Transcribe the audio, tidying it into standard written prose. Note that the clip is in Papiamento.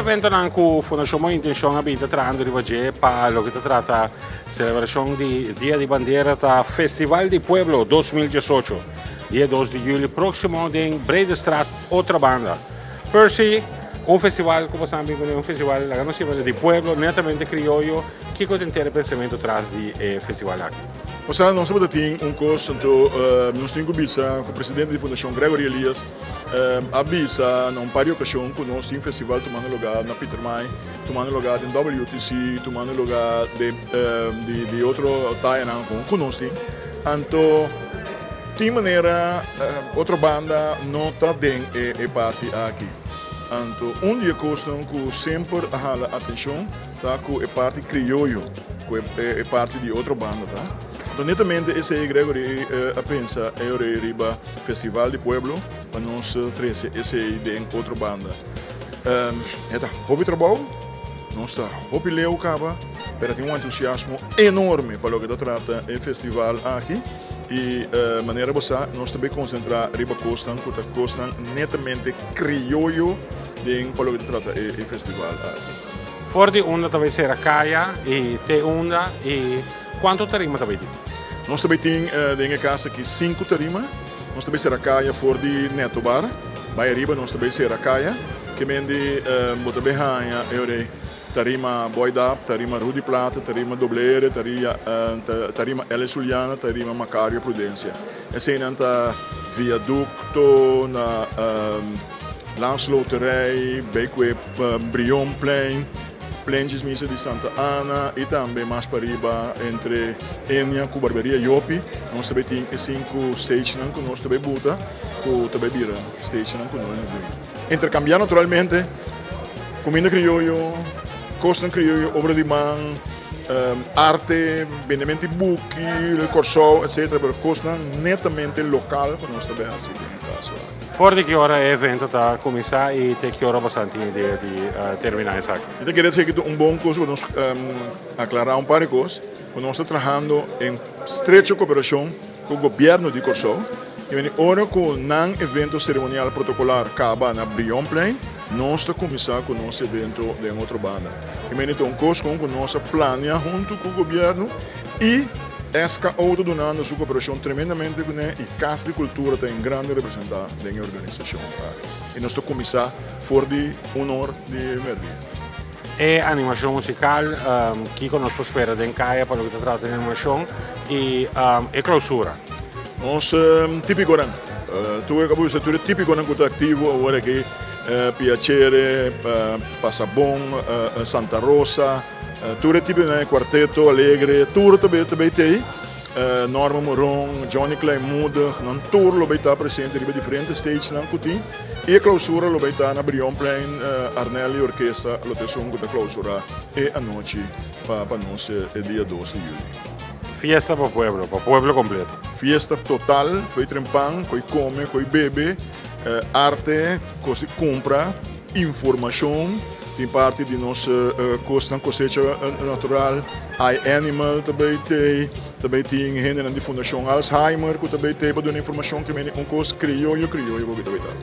Eventonan ku Fundashon Bon Intenshon a bin ta trahando riba dje pa loke ta trata selebrashon di Dia di Bandera ta Festival di Pueblo 2018, dia 2 di yüli próksimo den Bredestraat, Otrabanda. Percy, un festival ku boso a bin kuné, un festival laga nos yam'e di pueblo, netamente krioyo, kiko ta henter e pensamentu tras di e festival aki? Osea, nos tabata tin un kos, anto nos tin ku bisa ku presidente di Fundashon Gregory Elias a bisa na un par di okashon ku nos tin festival tumando lugá na Pietermaai, tumando lugá den WTC, tumando lugá den di otro tayanan ku nos tin. Anto tin manera otro banda no ta den e parti aki. Anto un di e kosnan ku semper a hala atenshon ta ku e parti krioyo ku e parti di otro banda ta. Anto netamente esei Gregory a pensa e ora ei riba Festival di Pueblo pa nos trese esei den otro banda. E ta hopi trabou, nos ta hopi leu kaba, pero tin un entusiasmo enorme pa loke ta trata e festival aki i manera bo sa nos ta bay konsentrá riba kosnan ku ta kosnan netamente krioyo den pa loke ta trata e festival aki. For di unda ta bay sera kaya i te unda i kuantu tarima ta bay tin? Nos ta bay tin den e kas aki sinku tarima. Nos ta bay sera kaya for di Neto Bar bay ariba nos ta bay sera kaya. Ke men di bo ta bay haña e ora ei tarima Boy Dap, tarima Rudy Plata, tarima Doble Ere, tarima Ellis Juliana, tarima Macario Prudencia. Eseinan ta viadukto na Landsloterij, bay ku e Brionplein, Plentjes Misa di Santa Ana y tambe mas pariba entre Enia cu Barberia Jopi. Nos ta bay tin e sinku stagenan cu nos ta bay buta cu ta bay bira stagenan cu nos ta bay intercambia naturalmente cuminda crioyo, cosnan crioyo, obra di man, arte, bendemento di buki, Corsou, etc. Pero cosnan netamente local cu nos ta bay haci den e caso aki. For di ki ora e evento ta kuminsá i te ki ora boso tin idea di terminá esaki? Mi ta kere esaki ta un bon kos pa nos aklará un par di kos, ku nos ta trahando en estrecho koperashon ku gobièrnu di Kòrsou i wende ora ku nan evento seremonial protokolar kaba na Brionplein, nos ta kuminsá ku nos evento den otro banda. I wende ta un kos kon ku nos a plania huntu ku gobièrnu i. SKO ta dunando su koperashon tremendamente kuné i Kas di Kultura ta en grande representá den e organisashon aki. I nos ta kuminsá for di un or di merdia. E animashon musikal, kiko nos por spera den kaya pa loke ta trata di animashon i e klousura? Nos típikonan, tur e ku a bisa tur e típikonan ku ta aktivo awor aki, Piacere, Pasabon, Santa Rosa, Tur e tipo nan e cuarteto alegre tur ta bay ta bay tey Norma Moron, Johnny Kleinmoedig nan tur lo bay ta presente riba diferente stage nan cu tin y e clausura lo bay ta na Brionplein Arnel y orkesta lo ta esun cu ta clausura e anochi pa pa nos e dia 2 di juli. Fiesta pa pueblo, pa pueblo completo. Fiesta total, fo'i trempan, ko'i come, ko'i bebe, arte, cos di cumpra. Informashon tin parti di nos kosnan kosecha natural, iAnimal ta bay tey, ta bay tin hendenan di Fundashon Alzheimer ku ta bay tey pa duna informashon, ta mende un kos krioyo krioyo ku ta bay ta.